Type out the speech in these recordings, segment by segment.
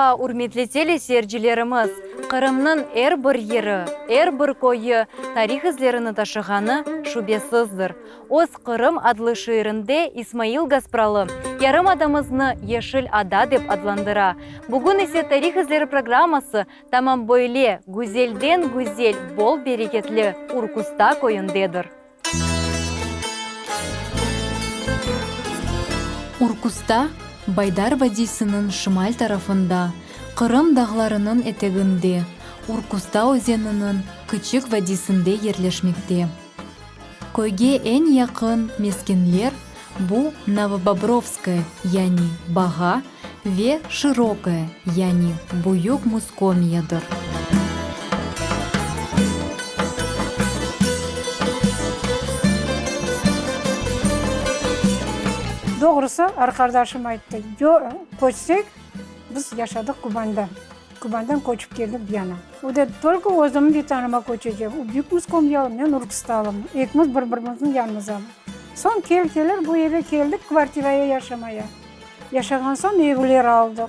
Meraba, ürmetli teleseyircilerimiz! Qırımnıñ er bir yeri, er bir köyü tarih izlerini taşığanı şübesizdir. Öz Qırım adlı şiirinde İsmail Gaspralı yarımadamıznı Yeşil ada dep adlandıra. Bugün ise Tarih izleri programması tamam böyle güzelden-güzel, bol bereketli Urkusta köyündedir. Urkusta, Baydar vadiysiniñ şimal tarafında, Qırım dağlarınıñ eteginde, Urkusta özeniniñ kiçik vadiysinde yerleşmekte. Köyge eñ yaqın meskenler, bu Novobobrovskoye, yani Bağa, ve Şirokoye, yani Büyük Muskomiyadır. Doğrusı, arqardaşım ayttı, köçsek, biz yaşadıq Kubanda. Kubandan köçip keldik bu yana. O dedi, tolko özümniñ vetanıma köçecem. O Büyük Muskomyalı, men Urkustalım. Ekimiz bir-birimizniñ yanımızdamız. Soñ kel-kelir bu eve keldik kvartiraya yaşamaya. Yaşağan soñ evler aldıq.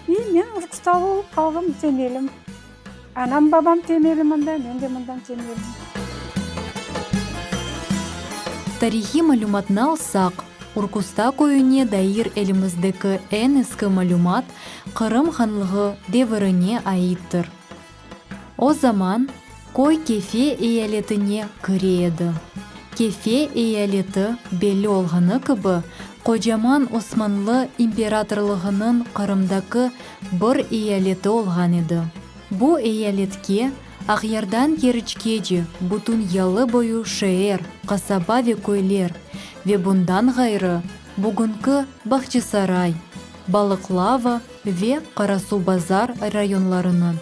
İ men Urkustalı olıp qaldım, temelim. Anam, babam temeli mında, men de mından temelim. Tarihiy malümatnı alsaq, Urkusta köyüne dair elimizdeki eñ eski malümat Qırım hanlığı devirine aittir. O zaman köy Kefe eyaletine kire edi. Kefe eyaleti, belli olğanı kibi, qocaman Osmanlı imperatorlığınıñ Qırımdaki bir eyaleti olğan edi. Bu eyaletke Aqyardan Keriçkece bütün yalı boyu şeer, qasaba ve köyler ve bundan ğayrı bugünki Bağçasaray, Balıqlava ve Qarasuvbazar rayonlarınıñ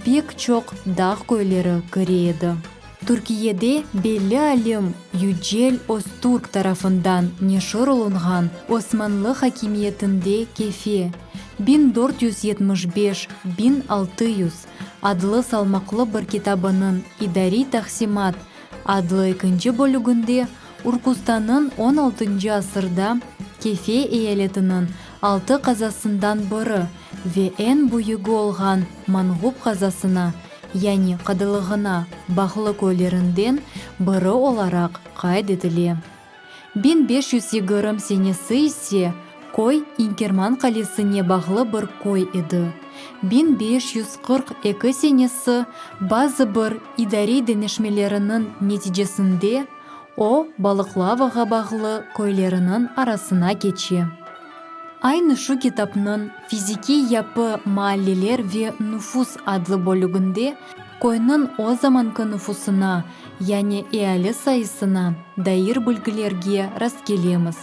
pek çoq dağ köyleri kire edi. Türkiyede belli alim Yücel Öztürk tarafından neşir olunğan Osmanlı hakimiyetinde Kefe, 1475, 1600, adlı salmaqlı bir kitabınıñ İdariy taqsimat adlı ekinci bölüginde Urkustanıñ on altıncı asırda Kefe eyaletiniñ altı qazasından biri ve eñ büyügi olğan Manğup qazasına, yani qadılığına bağlı köylerinden biri olaraq qayd etile. 1520 senesi ise köy İnkerman qalesine bağlı bir köy edi. 1542 senesi bazı bir idariy deñişmeleriniñ neticesinde O, Balıqlavağa bağlı köyleriniñ arasına keçe. Aynı şu kitapnıñ Fizikiy yapı, maalleler ve nufus adlı bölüginde köyniñ o zamanki nufusına, yani eali sayısına dair bilgilerge rastkelemiz.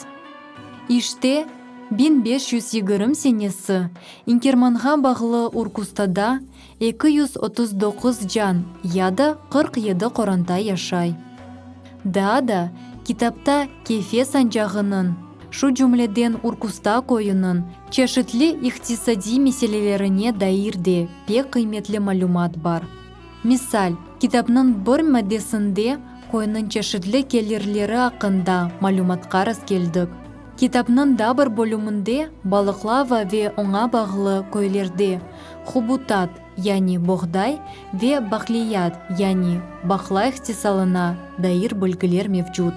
İşte, 1520 senesi İnkermanğa bağlı Urkustada 239 can ya da 47 qoranta yaşay. Daa da kitapta Kefe sancağınıñ, şu cümleden Urkusta köyüniñ, çeşitli iqtisadiy meselelerine dair de pek qıymetli malümat bar. Misal, kitapnıñ bir maddesinde köyniñ çeşitli kelirleri aqqında malümatqa rastkeldik. Kitapnıñ daa bir bölüminde Balıqlava ve oña bağlı köylerde hubutat, yani boğday, ve baqliyat, yani baqla ihtisalına dair bilgiler mevcut.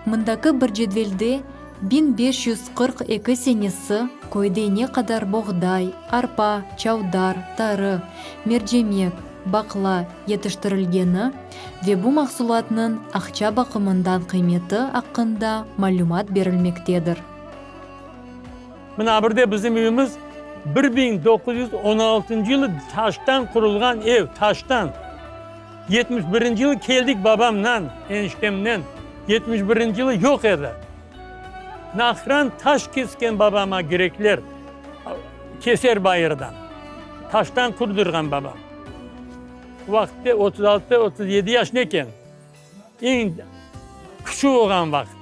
Mındaki bir cedvelde 1542 senesi köyde ne qadar boğday, arpa, çavdar, tarı, mercemek, baqla yetiştirilgeni ve bu mahsulatnıñ aqça baqımından qıymeti aqqında malümat berilmektedir. Mına birde bizim evimiz 1916 yılı taştan qurulğan ev, taştan. 71 yılı keldik babamnan, eniştemnen. 71 yılı yoq edi. Nahran taş kesken babama grekler, Keser bayırdan. Taştan qurdırğan babam. O vaqıtte 36, 37 yaş neken. Eñ küçük olğan vaqıt.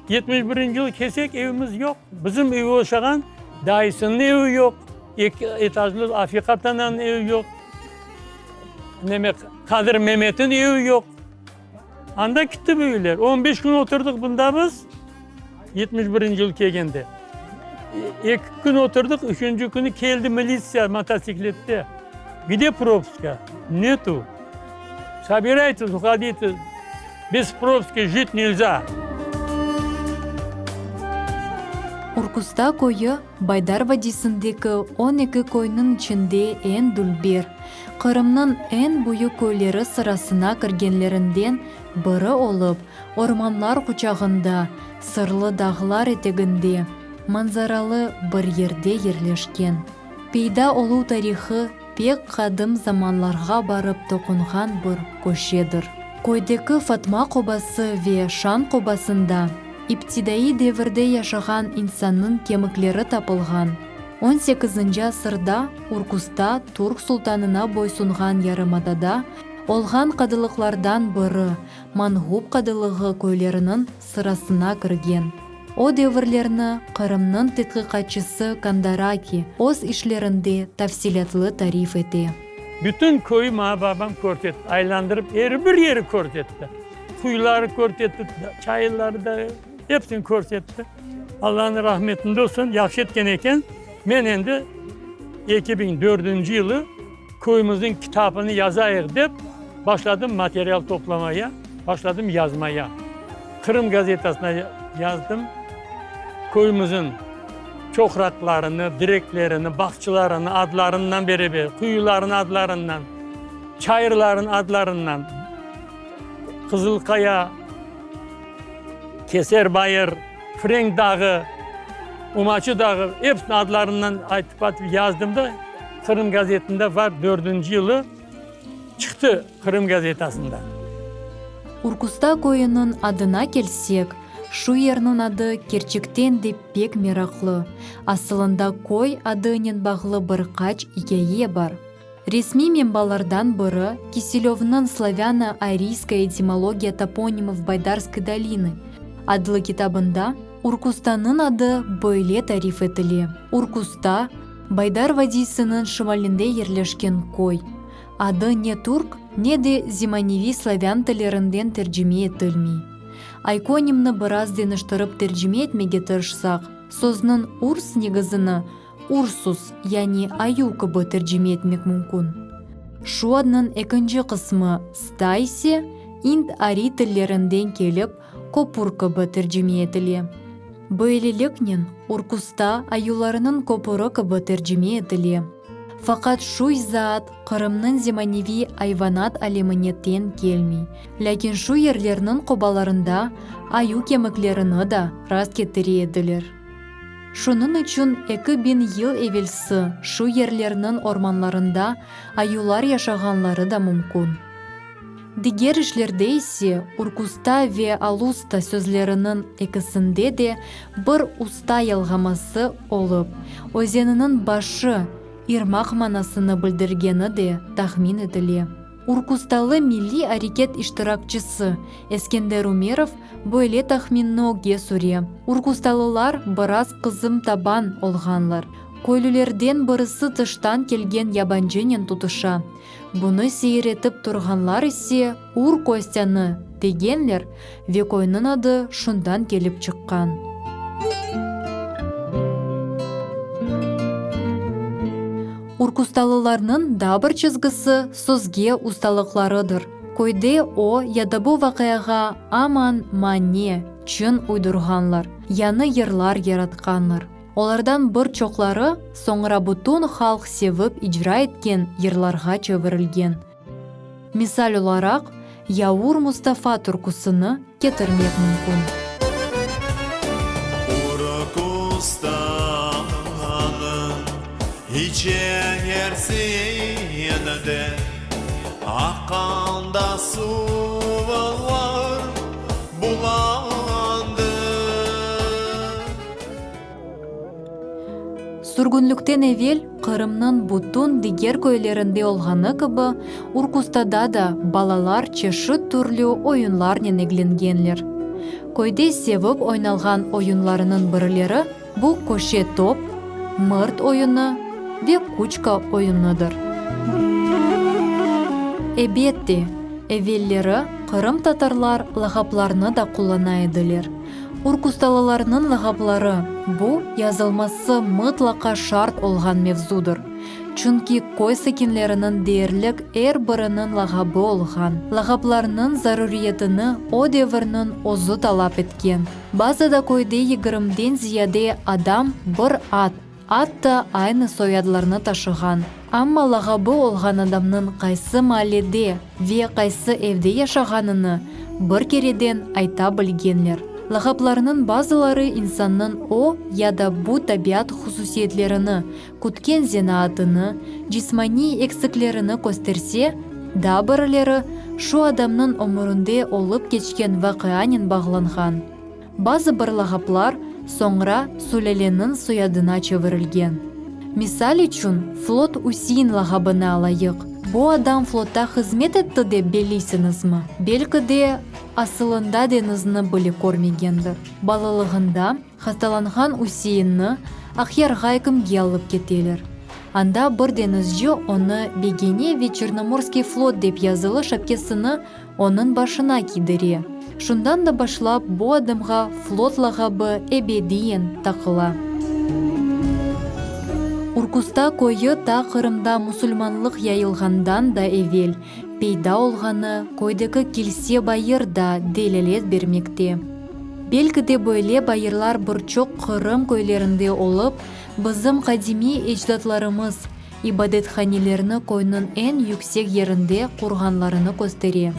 71 yıl kelsek evimiz yoq. Bizim ev oşağan dayısınıñ evi yoq. Eki etajlı Afiqa tananıñ evi yoq. Neme, Qadir Memetniñ evi yoq. Anda kitti bu evler. 15 kün oturdıq bunda biz, 71 yıl kelgende. Eki kün oturdıq, üçünci künü keldi militsiya mototsiklette. Gde propuska? Netu. Sobiraytes, uhodite, bez propuska jit nelzâ. Urkusta köyü, Baydar vadiysindeki 12 köyniñ içinde eñ dülber, Qırımnıñ eñ büyük köyleri sırasına kirgenlerinden biri olıp, ormanlar quçağında, sırlı dağlar eteginde, manzaralı bir yerde yerleşken. Peyda oluv tarihı pek qadim zamanlarğa barıp toqunğan bir köşedir. Köydeki Fatma qobası ve Şan qobasında iptidaiy devirde yaşağan insannıñ kemikleri tapılğan. On sekizinci asırda Urkusta türk sultanına boysunğan yarımadada olğan qadılıqlardan biri Manğup qadılığı köyleriniñ sırasına kirgen. O devirlerni Qırımnıñ tedqiqatçısı Kondaraki öz işlerinde tafsilâtlı tarif ete. Bütün köyü maña babam körsetti, aylandırıp er bir yeri körsetti. Quyuları körsetti, çayırları da, hepsini körsetti. Allanıñ rahmetinde olsun, yahşı etken eken. Men endi 2004 yılı köyümizniñ kitabını yazayıq dep, başladım material toplamaya, başladım yazmaya. Qırım gazetasına yazdım, köyümizniñ çoqraqlarını, direklerini, bağçalarını adlarından beraber, quyularnıñ adlarından, çayırlarnıñ adlarından, Qızılqaya, Keser-Bayır, Frenk dağı, Umaçı dağı, hepsiniñ adlarından aytıp-aytıp yazdım da, Qırım gazetinde var, dördünci yılı çıqtı Qırım gazetasında. Urkusta köyüniñ adına kelsek, şu yerniñ adı kerçekten de pek meraqlı. Asılında köy adınen bağlı bir qaç ikâye bar. Resmiy menbalardan biri, Kiselövniñ Slavâno-ariyskaya etimologiya toponimov Baydarskoy dolinı adlı kitabında Urkustanıñ adı böyle tarif etile, Urkusta, Baydar vadiysiniñ şimalinde yerleşken köy. Adı ne türk, ne de zemaneviy slavân tillerinden tercime etilmey. Oykonimni biraz deñiştirip tercime etmege tırışsaq, sözniñ urs negizini ursus, yani ayuv kibi tercime etmek mümkün. Şu adnıñ ekinci qısmı sta ise ind-ariy tillerinden kelip, köpür kibi tercime etile. Böyleliknen, Urkusta ayularnıñ köpüri kibi tercime etile. Faqat şu izaat Qırımnıñ zemaneviy ayvanat alemine teñ kelmey. Lâkin şu yerlerniñ qobalarında ayu kemiklerini da rast ketire ediler. Şunıñ içün 2000 yıl evelsi şu yerlerniñ ormanlarında ayular yaşağanları da mümkün. Diger işlerde ise Urkusta ve Alusta sözleriniñ ekisinde de bir usta yalğaması olıp, özeniniñ başı, irmaq manasını bildirgeni de tahmin etile. Urkustalı milliy areket iştirakçisi Eskender Umerov böyle tahminni ögge süre, Urkustalılar biraz qızımtaban olğanlar. Köylülerden birisi tıştan kelgen yabancınen tutuşa. Bunı seyir etip turğanlar ise Ur Kostânı! degenler ve köyniñ adı şundan kelip çıqqan. Urkustalılarnıñ daa bir çizgisi sözge ustalıqlarıdır. Köyde o ya da bu vaqiağa aman mane, çın uydurğanlar, yañı yırlar yaratqanlar. Olardan bir çoqları soñra bütün halq sevip icra etken yırlarğa çevirilgen. Misal olaraq, Yavur Mustafa türküsini ketirmek mümkün. Urkustanıñ içersinde aqqanda suvlar bulandı. Sürgünlikten evel Qırımnıñ bütün diger köylerinde olğanı kibi, Urkustada da balalar çeşit türlü oyunlarnen eglengenler. Köyde sevip oynalğan oyunlarınıñ birileri bu köşe top, mırt oyunı ve kuçka oyunıdır. Ebet de, evelleri qırımtatarlar lağaplarnı da qullana ediler. Urkustalılarnıñ lağapları, bu, yazılması mıtlaqa şart olğan mevzudır. Çünki köy sakinleriniñ deyerlik er biriniñ lağabı olğan. Lağaplarnıñ zaruriyetini o devirniñ özü talap etken. Bazıda köyde yigirmiden ziyade adam bir ad, atta aynı soyadlarnı taşığan. Amma lağabı olğan adamnıñ qaysı maallede ve qaysı evde yaşağanını bir kereden ayta bilgenler. Lağaplarnıñ bazıları insannıñ o ya da bu tabiat hususiyetlerini, kütken zenaatını, cismaniy eksiklerini kösterse, daa birileri şu adamnıñ ömürinde olıp keçken vaqianen bağlanğan. Bazı bir lağaplar soñra sülâleniñ soyadına çevirilgen. Misal içün, Flot Üsein lağabını alayıq. Bu adam flotta hızmet etti dep belleysiñizmi? Belki de, asılında deñizni bile körmegendir. Balalığında hastalanğan Üseinni Aqyarğa ekimge alıp keteler. Anda bir deñizci onı begene ve Çernomorskiy flot dep yazılı şapkesini onıñ başına kiydire. Şundan da başlap bu adamğa flot lağabı ebediyen taqıla. Urkusta köyü ta Qırımda musulmanlıq yayılğandan da evel peyda olğanı köydeki kilse bayır da delâlet bermekte. Belki de böyle bayırlar bir çoq Qırım köylerinde olıp, bizim qadimiy ecdatlarımız ibadethanelerni köyniñ eñ yüksek yerinde qurğanlarını köstere.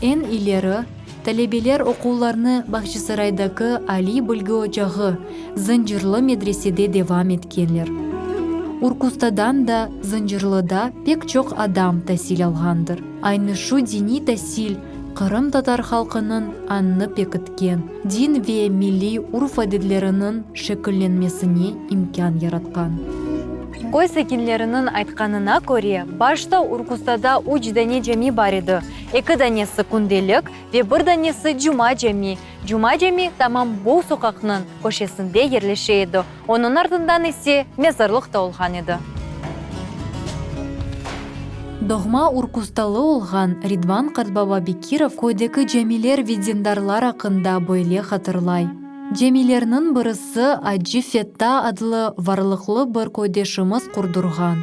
Eñ ileri, talebeler oquvlarını Bahçesaraydaki aliy bilgi ocağı, Zıncırlı medresede devam etkenler. Urkustadan da Zıncırlıda pek çoq adam tasil alğandır. Aynı şu diniy tasil qırımtatar halqınıñ añını pekitken, din ve milliy urf-adetleriniñ şekillenmesine imkân yaratqan. Köy sakinleriniñ aytqanına köre, başta Urkustada üç dane cami bar edi, eki danesi kündelik ve bir danesi cuma cami. Cuma cami tamam bu soqaqnıñ köşesinde yerleşe edi, onıñ artından ise mezarlıq da olğan edi. Doğma Urkustalı olğan Ridvan qartbaba Bekirov köydeki camiler ve dindarlar aqqında böyle hatırlay, Camilerniñ birisi Acı Fetta adlı varlıqlı bir köydeşimiz qurdurğan.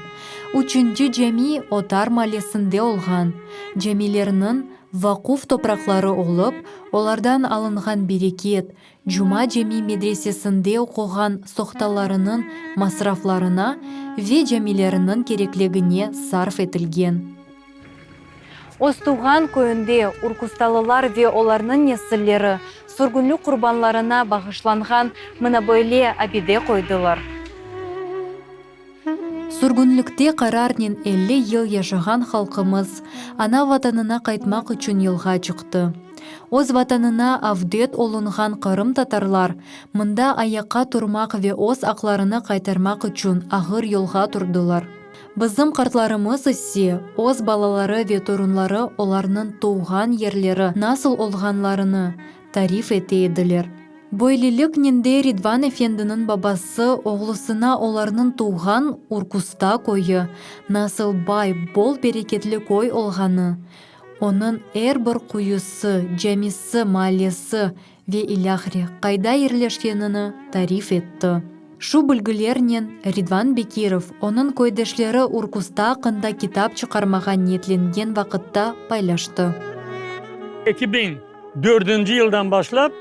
Üçünci cami Otar mallesinde olğan. Camilerniñ vaquf topraqları olıp, olardan alınğan bereket, Cuma Cami medresesinde oquğan sohtalarınıñ masraflarına ve camileriniñ kerekligine sarf etilgen. Öztuvğan köyünde urkustalılar ve olarnıñ nesilleri sürgünlik qurbanlarına bağışlanğan mına böyle abide qoydılar. Sürgünlikte qararnen 50 yıl yaşağan halqımız ana Vatanına qaytmaq içün yolğa çıqtı. Öz Vatanına avdet olunğan qırımtatarlar mında ayaqqa turmaq ve öz aqlarını qaytarmaq içün ağır yolğa turdılar. Bizim qartlarımız ise öz balaları ve torunları olarnıñ tuvğan yerleri nasıl olğanlarını tarif ete ediler. Böyleliknen de Ridvan efendiniñ babası oğlusına olarnıñ tuvğan Urkusta köyü nasıl bay, bol bereketli köy olğanı, onıñ er bir quyusı, camisi, maallesi ve ilâhre qayda yerleşkenini tarif etti. Şu bilgilernen Ridvan Bekirov onıñ köydeşleri Urkusta aqqında kitap çıqarmağa niyetlengen vaqıtta paylaştı. 2004 yıldan başlap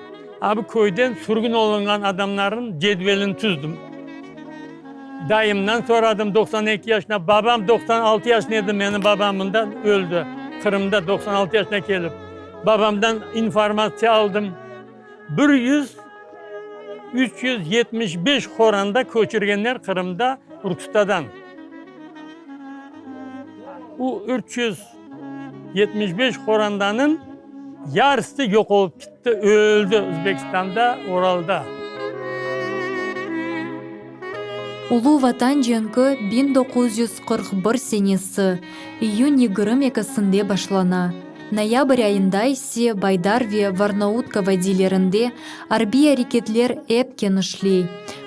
abi köyden sürgün olunğan adamlarnıñ cedvelini tüzdim. Dayımdan soradım, 92 yaşında, babam 96 yaşında edi, menim babam mında öldi, Qırımda 96 yaşına kelip. Babamdan informatsiya aldım. Bir yüz 375 qoranta köçürgenler Qırımda Urkustadan. U 375 qorantanıñ yarısı yoq olıp kitti, öldi Özbekistanda, Uralda. Ulu Vatan cenki 1941 senesi iyün 22-sinde başlana. Noyabr ayında ise Baydar ve Varnautka vadiylerinde arbiy areketler ep kenişley.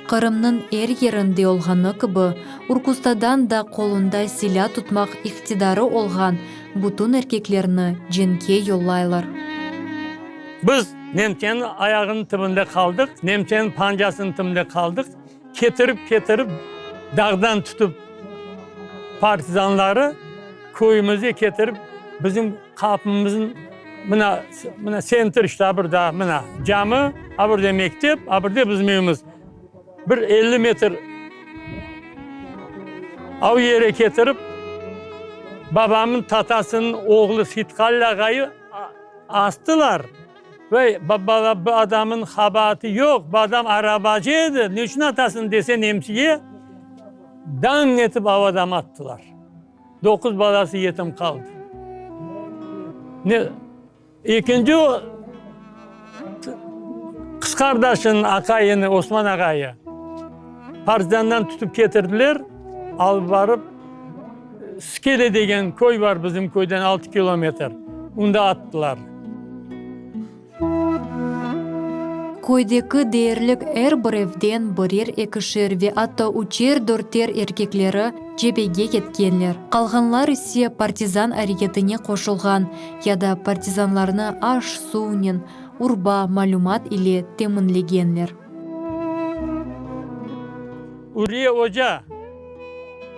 Qırımnıñ er yerinde olğanı kibi, Urkustadan da qolunda silâ tutmaq iqtidarı olğan bütün erkeklerni cenkke yollaylar. Biz nemseniñ ayağınıñ tibinde qaldıq, nemseniñ pancasınıñ tibinde qaldıq. Ketirip, ketirip, dağdan tutıp partizanları köyümizge ketirip, bizim qapımıznıñ mına, mına sentr işte, a bir daa mına cami, a bir de mektep, a bir de bizim evimiz. Bir 50 metr av yere ketirip, babamnıñ tatasınıñ oğlu Sitqalli ağayı astılar. Vay, bala, bu adamnıñ qabaatı yoq, bu adam arabacı edi, ne içün atasıñ dese nemsige, dañ etip av adamı attılar. Doquz balası yetim qaldı. Ne, ekinci qız qardaşınıñ aqayını, Osman ağayı, partizandan tutıp ketirdiler, alıp barıp, Skele degen köy bar bizim köyden altı kilometr, onda attılar. Köydeki deyerlik er bir evden birer-ekişer ve atta üçer-dörter erkekleri cebege ketkenler, qalğanlar ise partizan areketine qoşulğan ya da partizanlarnı aş-suvnen, urba, malümat ile teminlegenler. Uriye oca,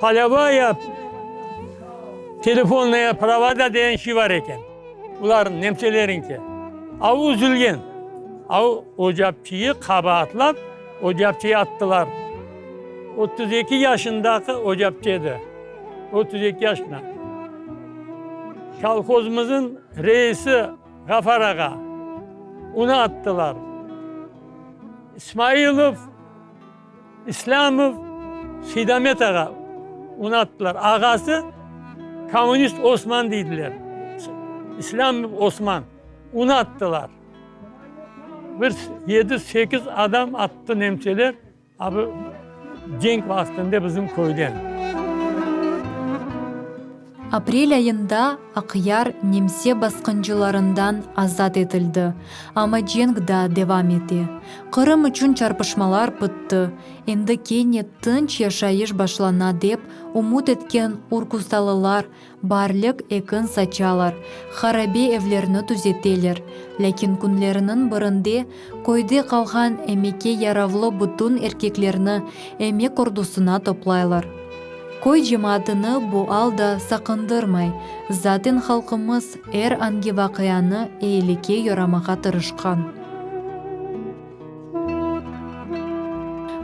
polevaya telefonnaya provoda degen şey bar eken, bularnıñ, nemseleriñki. Av üzülgen. Av ocapçıyı qabaatlap, ocapçıyı attılar. 32 yaşındaki ocapçı edi. 32 yaşında. Kolhozımıznıñ reisi Ğafar ağa, onı attılar. İsmailov, İslâmov, Seydamet ağa, onı attılar. Ağası kommunist Osman deydiler. İslâmov Osman, onı attılar. Bir yedi, sekiz adam attı nemseler. Abi, cenk vaqtında bizim köyden. Aprel ayında Aqyar nemse basqıncılarından azat etildi, amma cenk daa devam ete. Qırım içün çarpışmalar pıttı, endi kene tınç yaşayış başlana dep ümüt etken urkustalılar Baarlik ekin saçalar, harabe evlerni tüzeteler. Lâkin künleriniñ birinde köyde qalğan emekke yaravlı bütün erkeklerni emek ordusına toplaylar. Köy cemaatını bu al da saqındırmay, zaten halqımız er angi vaqianı eyilikke yoramağa tırışqan.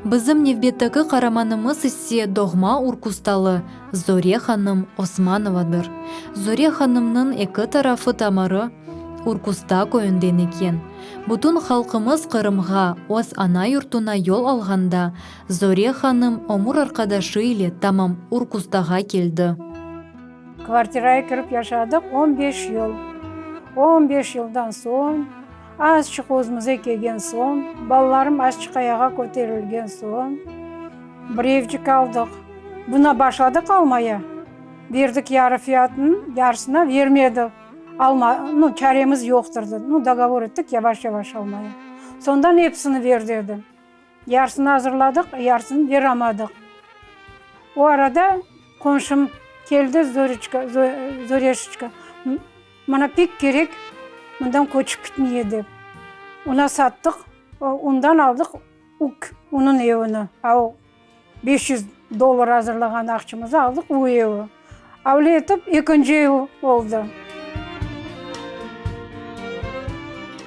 Bizim nevbetteki qaramanımız ise doğma urkustalı Zore hanım Osmanovadır. Zore hanımnıñ eki tarafı tamırı Urkusta köyünden eken. Bütün halqımız Qırımğa, öz ana yurtuna yol alğanda, Zore hanım ömür arqadaşı ile tamam Urkustağa keldi. Kvartiraya kirip yaşadıq on beş yıl. On beş yıldan soñ, azçıq özümize kelgen soñ, balalarım azçıq ayağa köterilgen soñ, bir evcik aldıq. Buna başladıq almaya, berdik yarı fiyatını, yarısına vermedi. Alma, nu, çaremiz yoqtır dedi. Nu, dogovor ettik yavaş-yavaş almaya. Soñdan episini ver dedi. Yarısını azırladıq, yarısını beramadıq. O arada qonşum keldi, Zoreçka, Zoreşiçka, mana pek kerek, mından köçip kitmeye dep. Ona sattıq, ondan aldıq uk, onıñ evini, a o 500 dollar azırlağan aqçımızı aldıq o evi. Avle etip ekinci ev oldı.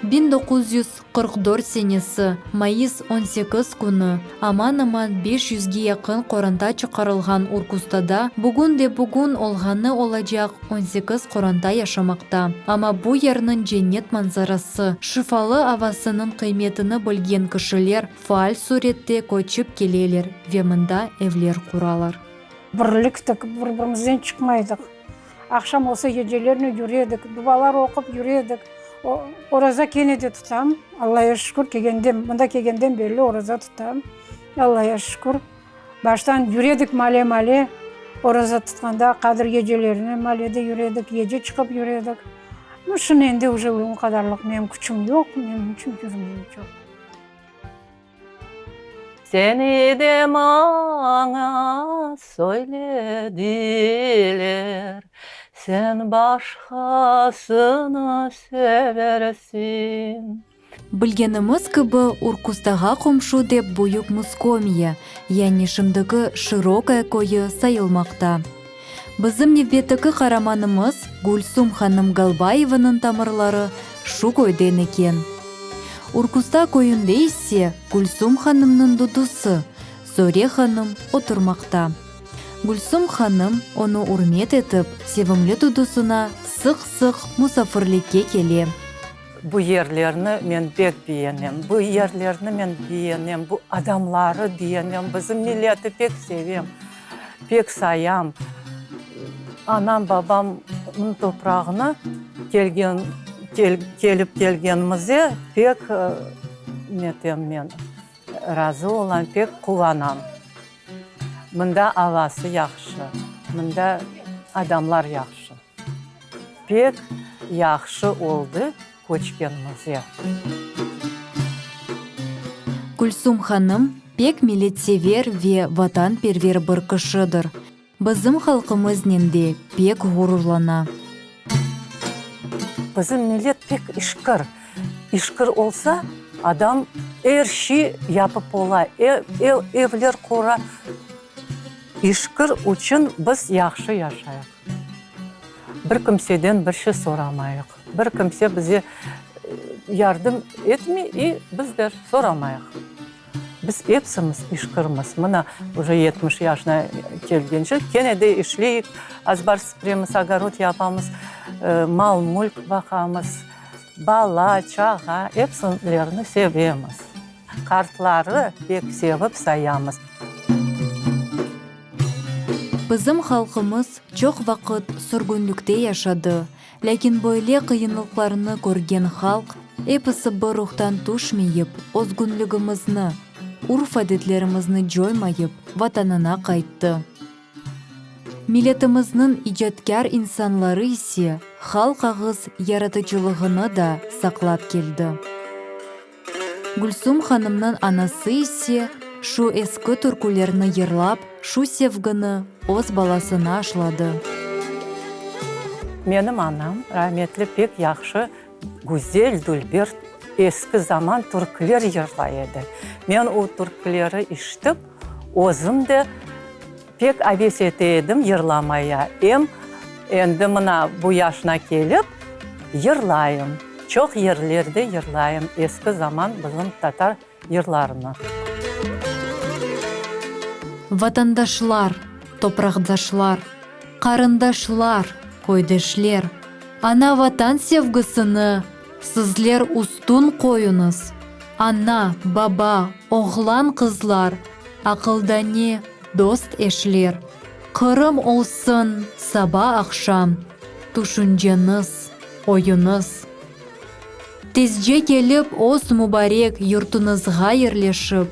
1944 senesi, mayıs 18 künü, aman-aman beş yüzge yaqın qoranta çıqarılğan Urkustada bugün de bugün olğanı olacaq on sekiz qoranta yaşamaqta. Amma bu yerniñ cennet manzarası, şifalı avasınıñ qıymetini bilgen kişiler faal sürette köçip keleler ve mında evler quralar. Birliktik, bir-birimizden çıqmaydıq. Aqşam olsa gecelernen yüre edik, dualar oqup yüre edik. Oraza kene de tutam, Allaya şükür, kelgenden, mında kelgenden berli oraza tutam, Allaya şükür. Baştan yüre edik male-male, oraza tutqanda Qadir gecelerine malede yüre edik, gece çıqıp yüre edik. Nu, şimdi endi uje o qadarlıq menim küçüm yoq, menim içün yürmeyim çoq. Seni de maña söylediler. Sen başqasını seversiñ. Bilgenimiz kibi, Urkustağa qomşu dep Büyük Muskomiya, yani şimdiki Şırokaya köyü sayılmaqta. Bizim nevbetteki qaramanımız Gülsum hanım Galbayevanıñ tamırları şu köyden eken. Urkusta köyünde ise Gülsum hanımnıñ dudusı, Zore hanım oturmaqta. Gülsum hanım onı ürmet etip, sevimli dudusına sıq-sıq musafirlikke kele. Bu yerlerni men pek beyenem, bu yerlerni men beyenem, bu adamları beyenem, bizim milleti pek sevem, pek sayam. Anam, babamnıñ toprağına kelgen, kelip kelgenimize pek netem men, razı olam, pek quvanam. Mında avası yahşı, mında adamlar yahşı. Pek yahşı oldı köçkenimize. Gülsum hanım pek milletsever ve vatanperver bir kişidir. Bizim halqımıznen de pek ğururlana. Bizim millet pek işkir. İşkir olsa, adam er şey yapıp ola, evler qura. İşkir içün biz yahşı yaşayıq. Bir kimseden bir şey soramayıq. Bir kimse bize yardım etmey i biz de soramayıq. Biz epsimiz işkirmiz. Mına, uje 70 yaşına kelgence kene de işleyik, azbar süpüremiz, ogorod yapamız, mal-mülk baqamız, bala, çağa, epsilerini sevemiz. Qartları pek sevip sayamız. Bizim halqımız çoq vaqıt sürgünlikte yaşadı, lâkin böyle qıyınlıqlarnı körgen halq episi bir ruhtan tüşmeyip, özgünligimizni, urf-adetlerimizni coymayıp, Vatanına qayttı. Milletimizniñ icatkâr insanları ise halq ağız yaratıcılığını da saqlap keldi. Gülsum hanımnıñ anası ise şu eski türkülerni yırlap, şu sevgini öz balasına aşladı. Menim anam rametli pek yahşı, güzel, dülber eski zaman türküler yırlay edi. Men o türküleri işitip, özüm de pek aves ete edim yırlamaya. Em endi mına bu yaşına kelip, yırlayım. Çoq yerlerde yırlayım eski zaman bizim tatar yırlarını. Vatandaşlar, topraqdaşlar, qarındaşlar, köydeşler, ana-Vatan sevgisini sizler üstün qoyuñız. Ana, baba, oğlan-qızlar, aqıldane dost-eşler, Qırım olsun saba-aqşam tüşünceñiz, oyuñız. Tezce kelip öz mubarek yurtuñızğa yerleşip,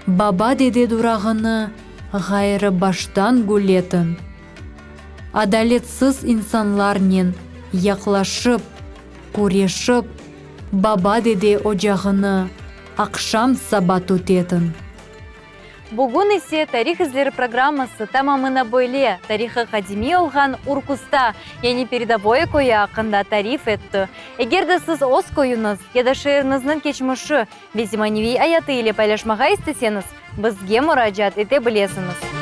baba-dede durağını ğayrı baştan gülletiñ. Adaletsiz insanlarnen yaqlaşıp, küreşip, baba-dede ocağını aqşam-saba tütetiñ. Bugün ise Tarih izleri programması tamamına böyle tarihı qadimiy olğan Urkusta, yani Peredovoye köyü aqqında tarif etti. Eger de siz öz köyüñiz ya da şeeriñizniñ keçmişi ve zemaneviy ayatı ile paylaşmağa isteseñiz, bizge muracaat ete bilesiñiz.